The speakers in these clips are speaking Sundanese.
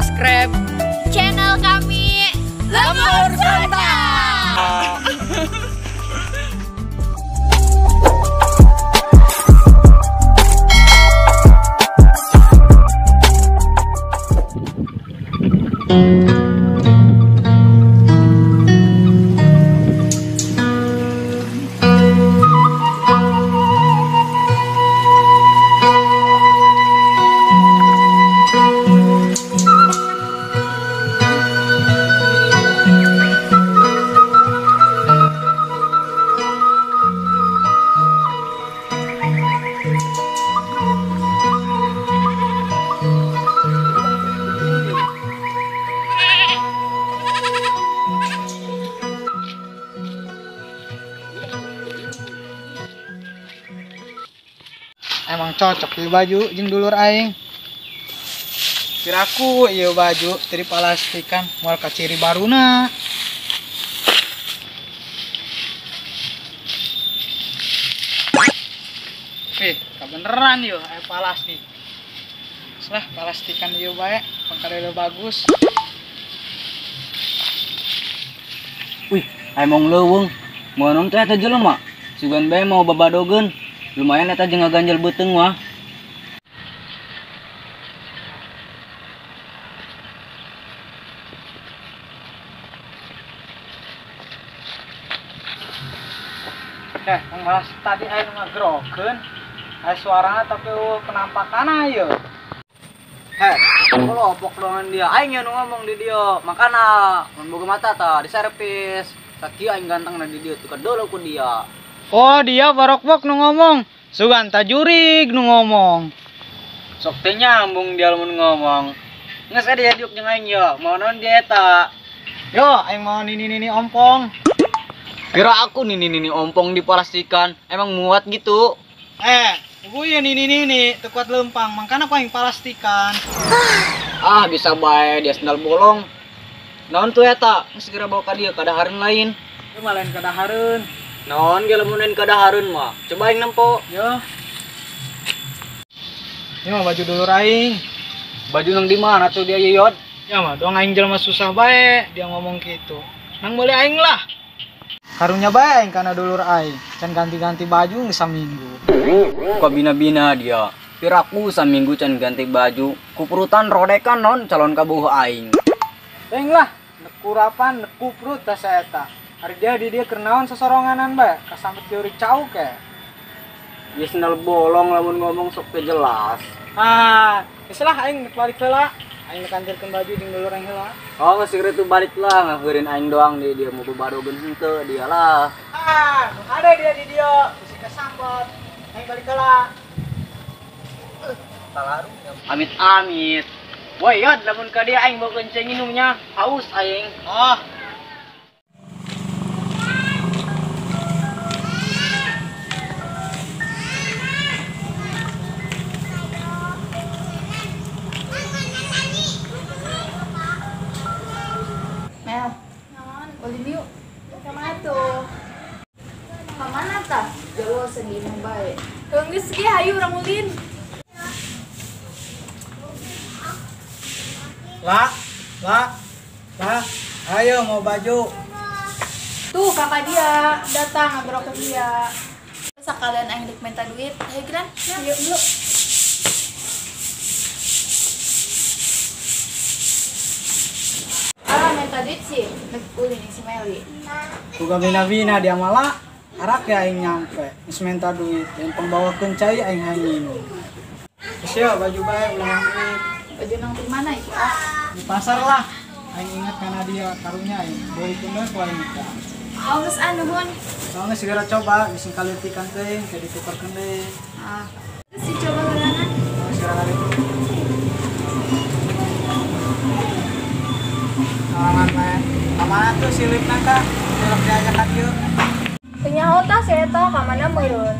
Subscribe channel kami Lembur Santai. Emang cocok ieu baju jeung dulur aing. Kiraku ieu baju teu dipalastikan moal kaciri baruna. Kabeneran ieu aya palastik. Lah palastikan ieu bae pangkalele bagus. Wih, emang leuweung. Moal teh eta jelema. Sugan bae mau babadogeun. Lumayan eta jeung ngaganjel beuteung wah. Malah tadi aing ngagrokeun. Aya suarana tapi eueuh penampakan ieu. Kolopok doangan dia. Aing nu ngomong di dia. Makana mun boga mata tah diservis. Sakieu aing gantengna di dieu tuh kadeuleuk ku dia. Oh, dia barokbok nu ngomong. Sugan tajurig nu ngomong. Sok teh nyambung dia lamun ngomong. Geus dia diuk jeung aing yo, mau naon dia eta? Yo, aing mau nini-nini ompong. Kira aku nini-nini ompong dipalastikan, emang muat gitu. Gue ya nini-nini teu kuat leumpang, mangkana ku aing palastikan. Ah, bisa bae dia sendal bolong. Naon tuh eta? Geus segera bawa ka dieu kadahareun lain. Ieu mah lain kadahareun. Naon ge lamun lain kadahareun mah. Coba aing nempo. Yo. Ieu mah baju dulur aing. Baju nang di mana tuh dia yod? Ya mah doang aing jelema susah bae dia ngomong gitu. Nang boleh aing lah. Karunya bae aing kana dulur aing. Can ganti-ganti baju geus saminggu. Kok bina-bina dia. Piraku saminggu can ganti baju. Kupurutan rodekan non calon kabuh aing. Aing lah, nekurapan nekuprut tah saeta. Hari dia di dia kernaon sesoronganan bae, kasambet teori cau ke. Ya sendal bolong lamun ngomong sok teu jelas. Ah, geus lah aing balik heula. Aing kantirkeun baju jeung dulur aing heula. Oh, geus segera tuh balik lah, ngaheureun aing doang di dia mau babadogeun henteu dia lah. Ah, nu ada dia di dia, bisi kasambet. Aing balik heula. Talaru. Amit-amit. Woi, yod lamun ka dia aing bawa kenceng minumnya, haus aing. Oh. Mel, ulin yuk. Kemana tuh? Kemana tah? Jauh sedih mau baik. Geus ge hayu urang ulin. La, la, la, ayo mau baju. Tuh kakak dia datang ngobrol ke dia. Sekalian aing dek minta duit. Ayo geran, yuk dulu. Ah, minta duit sih, dek ulin si Meli. Buka bina-bina dia malah harak ya aing nyampe. Geus minta duit, yang pembawakeun cai aing hayang minum. Geus ya baju bae ulah duit. Baju nang di mana itu? Ah? Di pasar lah. Aing ingat karena dia karunya aing. Beli kuno ku aing tah. Oh, geus anuhun. Soalnya segera coba geus kalitikan teh, ke ditukarkeun deui. Ah. Geus dicoba heulangan. Segera kali. Kalangan mah. Kamana tuh silipna tah? Silip diajak ka dieu. Teu nyaho tah si eta ka mana meureun.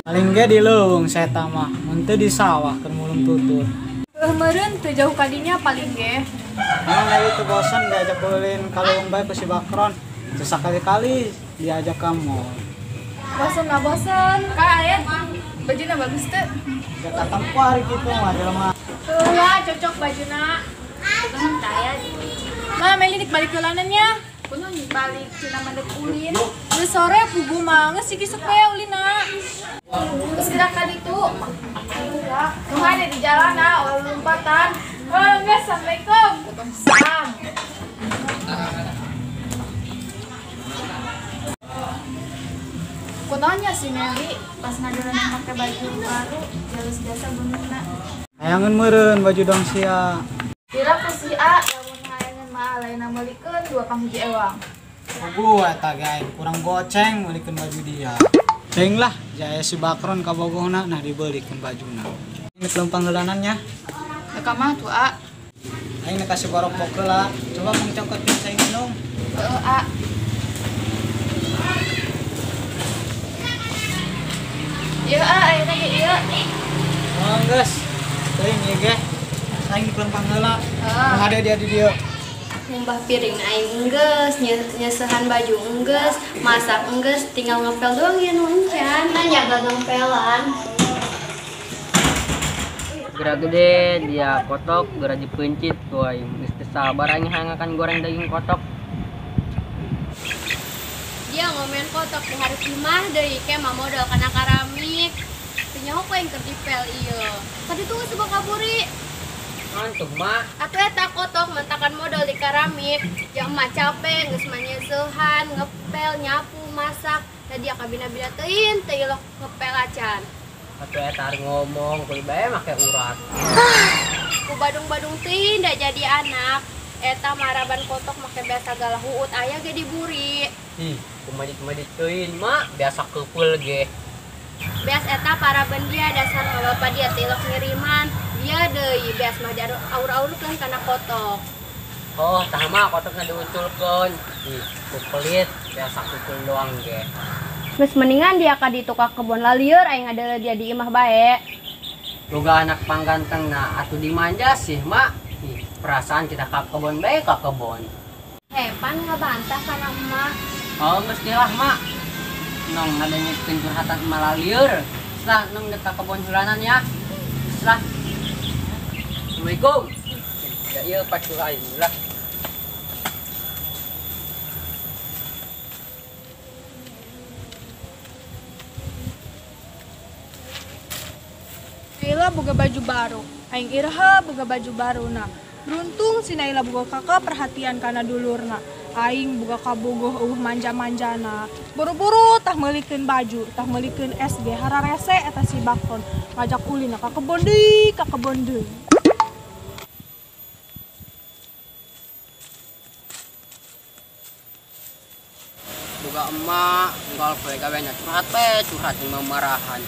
Paling ge di leuweung si eta mah, mun teu di sawah keur mulung tutur. Meureun teu jauh kadinya paling ge. Emang dari itu bosan diajak ulin kalau bae ku si Bakron. Sekali-kali diajak kamu. Bosan lah bosan. Kak aya bajuna bagus teu? Gak katempo hari kitu mah jelema. Tuh lah cocok bajuna. Bukan taya. Ma, Meli dik balik jalanan ya. Kuno balik cina mandek ulin. Geus sore pugu mah geus siki sok bae ulina. Geus gerak ka ditu. Kumaha di jalan ah, ulah lompatan. Oh, geus, assalamualaikum. Waalaikumsalam. Kunaonnya si Meli pas ngadonan make baju baru jalus biasa gunungna. Hayangeun meureun baju dong sia. Kira ku si A lamun hayangeun mah lain meulikeun 2 kang hiji ewang. Pugu eta ge aing kurang goceng meulikeun baju dia. Teuing lah jaya si Bakron kabogohna nah dibeulikeun bajuna. Ini lempang heulanan nya. Ka mah tuh A. Aing nek kasih borok heula. Coba mangcokotkeun cai minum. Heeh A. Iya A, aing teh ieu. Oh geus. Teuing ieu ge. Aing lempang heula. Nah ada dia di dieu. Ngumbah piring aing enggeus, nyesehan baju enggeus, masak enggeus, tinggal ngepel doang ya nu encan. Nanya gak ngepelan. Gerak gede dia kotok, gerak dipencit tuh aing. Geus teu sabar aing hangakan goreng daging kotok. Dia ngomen kotok di hareup imah deui ke mah modal kana karamik. Teu nyaho ku aing keur dipel ieu. Tadi tuh geus bakal kaburi. Antuh mah. Atuh eta kotok mentakan modal di karamik. Ya emak capek geus mah nyeuseuhan, ngepel, nyapu, masak. Tadi dia kabina-bina teuing teu ilok ngepel acan. Atuh eta ari ngomong kuy bae make urat. Ku badung-badung teuing da jadi anak. Eta maraban kotok make biasa segala huut aya ge diburi. Ih, kumadit-madit teuing mak biasa keupul ge. Beas eta paraban dia dasar mah bapak dia tilok ngiriman. Dia deui beas mah aur-aurkeun kana kotok. Oh, tah mah kotokna diuculkeun. Ih, ku pelit biasa kukul doang ge. Geus mendingan dia ka ditu ka kebon lalieur aing ngadeuleu dia di imah bae. Boga anak panggantengna atuh dimanja sih, Mak. Ih, perasaan kita ka kebon bae ka kebon. Hepan ngabantah kana emak. Oh, geus lah, Mak. Nong ngadengekeun curhatan emak lalieur. Setelah nong dek ka kebon heulanan ya. Setelah. Assalamualaikum. Ya ieu pacul aing lah. Naila boga baju baru. Aing iraha boga baju baru na. Beruntung si Naila boga kakak perhatian kana dulurna. Aing boga kabogoh eueuh manja-manjana. Buru-buru tah meulikeun baju, tah meulikeun SG hararese eta si Bakron. Ngajak ulin ka kebon deui, ka kebon deui. Boga emak, unggal poe gawe nya curhat bae, curhat jeung mamarahan.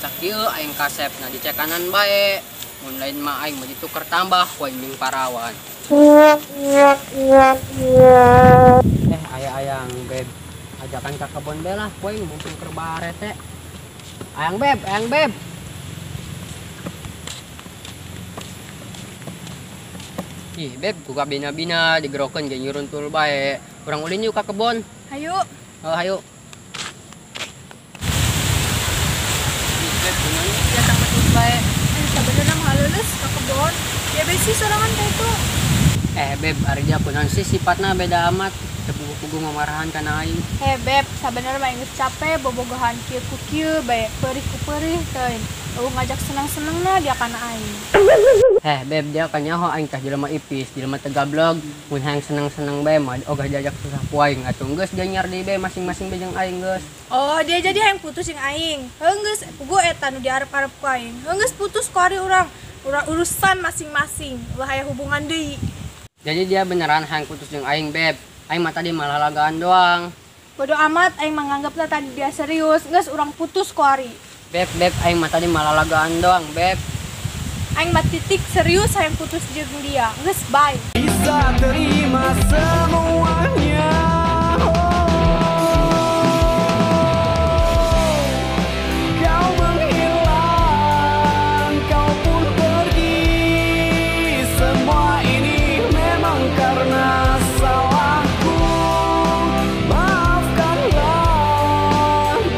Cak ieu aing kasep na dicekanan bae. Mun lain mah aing mah dituker tambah ku aing jeung parawan. Aya-ayang beb. Ajakan ka kebon bae lah ku aing mumpung keur bare teh. Ayang beb, ayang beb. Ih, beb, ku kabina-bina digerokeun ge nyuruntul bae. Urang ulin yuk ka kebon. Hayu. Oh, hayu. Ih, beb, kunaon dia tambah terus bae. Sebenarnya mah lulus ke kebon. Ya besi sorangan kayak itu. Beb, ari dia kunaon sih sifatna beda amat. Teu pugu-pugu mamarahan kana aing. Beb, sabenerna mah geus capek bobogohan kieu ku kieu bae, perih ku perih teuing. Eueuh ngajak seneng-senengna dia kana aing. Beb, dia kan nyaho aing tah jelema ipis, jelema teu gablog. Mun hayang seneng-seneng bae mah ogah diajak susah ku aing atuh geus dia nyiar deui bae masing-masing bae jeung aing geus. Oh, dia jadi hayang putus jeung aing. Heuh geus, pugu eta nu diarep-arep ku aing. Heuh geus putus ku ari urang. Urang urusan masing-masing, ulah aya hubungan deui. Jadi dia beneran hayang putus jeung aing, Beb. Aing mah tadi malah lagaan doang. Bodoh amat aing menganggapna tadi dia serius. Geus urang putus ku ari. Beb, beb, aing mah tadi malah lagaan doang, Beb. Aing mah titik serius hayang putus jeung dia. Geus bye. Bisa terima semuanya. Kau menghilang, kau pun pergi. Semua ini memang karena salahku. Maafkanlah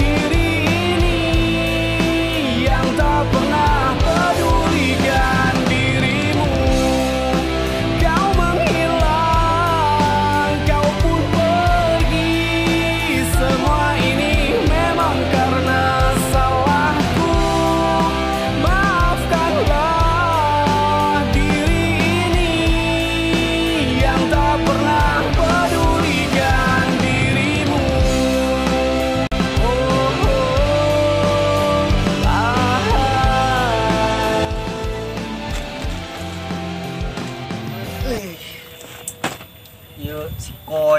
diri ini yang tak pernah pedulikan dirimu.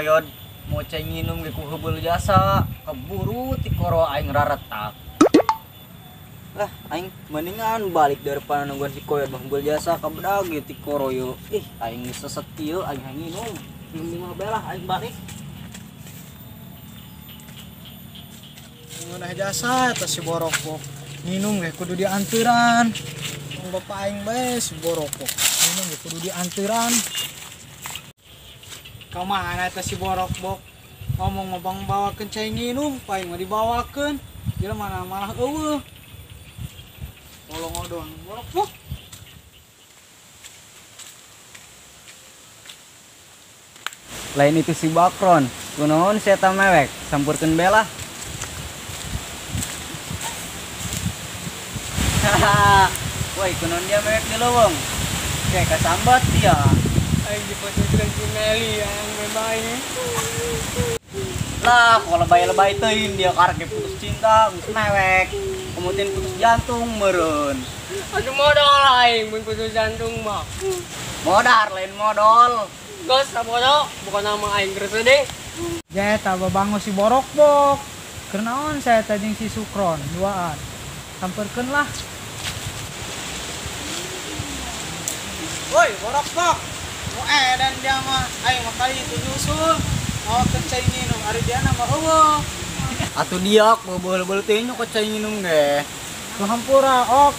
koyod mau cai nginum ge ku heubeul jasa keburu tikoro aing raretak. Lah aing mendingan balik daripada nungguan si koyod mah heubeul jasa kabedag ge tikoro yeuh. Ih aing geus seset kieu aing hayang nginum. Nginum mah bae lah aing balik. Ngeunah jasa eta si borokok. Nginum ge kudu dianturan. Wong bapak aing bae si borokok. Nginum ge kudu dianturan. Kamana eta si borokbok? Ngomong ngobang bawakeun cai nginum, paing mah dibawakeun. Jelema mana malah eueuh. Tolong doang borokbok. Lain itu si Bakron, kunaon si eta mewek, sampurkeun bae lah. Hahaha. Woi, kunaon dia mewek di leuweung? Kayak kasambat dia. Aing diputuskeun si Meli yang memang. Lah, kalau lebay-lebay teuing dia karek putus cinta, geus mewek. Kemudian putus jantung meureun. Aduh modal aing mun putus jantung mah. Modar lain modal. Geus sabodo, bukan nama aing geus sedih. Ja eta babango si borokbok. Keur naon saya eta jeung si Sukron duaan. Samperkeun lah. Woi, borokbok. Dan dia mah aing mah kali itu nyusul mawakeun cai nginum ari dia mah eueuh. Atuh dia beubeul-beul teh nyok cai nginum ge. Tuh hampura ok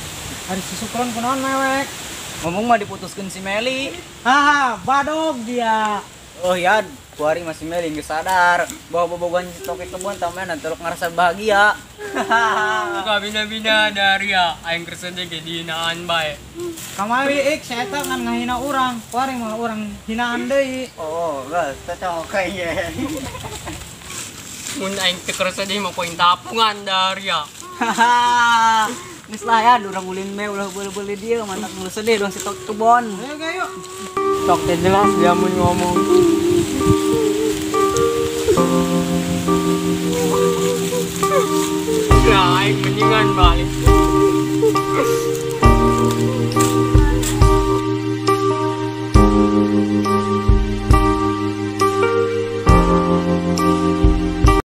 ari si Sukron kunaon mewek. Ngomong mah diputuskeun si Meli. Haha, badog dia. Oh ya, kuari masih Meli geus sadar bahwa bobogohan si toke kebon tamana teluk ngarasa bahagia. Buka bina-bina dari ya aing keur sedih ge dihinaan bae. Kamari ik saya eta ngan ngahina urang, kuari mah urang hinaan deui. Oh, geus cocok kayaknya. Mun aing teu keur sedih mah poin tapungan dari ya. Hahaha. Geus lah ya, urang ulin me ulah beul-beul dieu mantap nu sedih dong si toke kebon. Ayo ge yuk. Tok teh jelas dia mun ngomong. Nah, aing mendingan balik.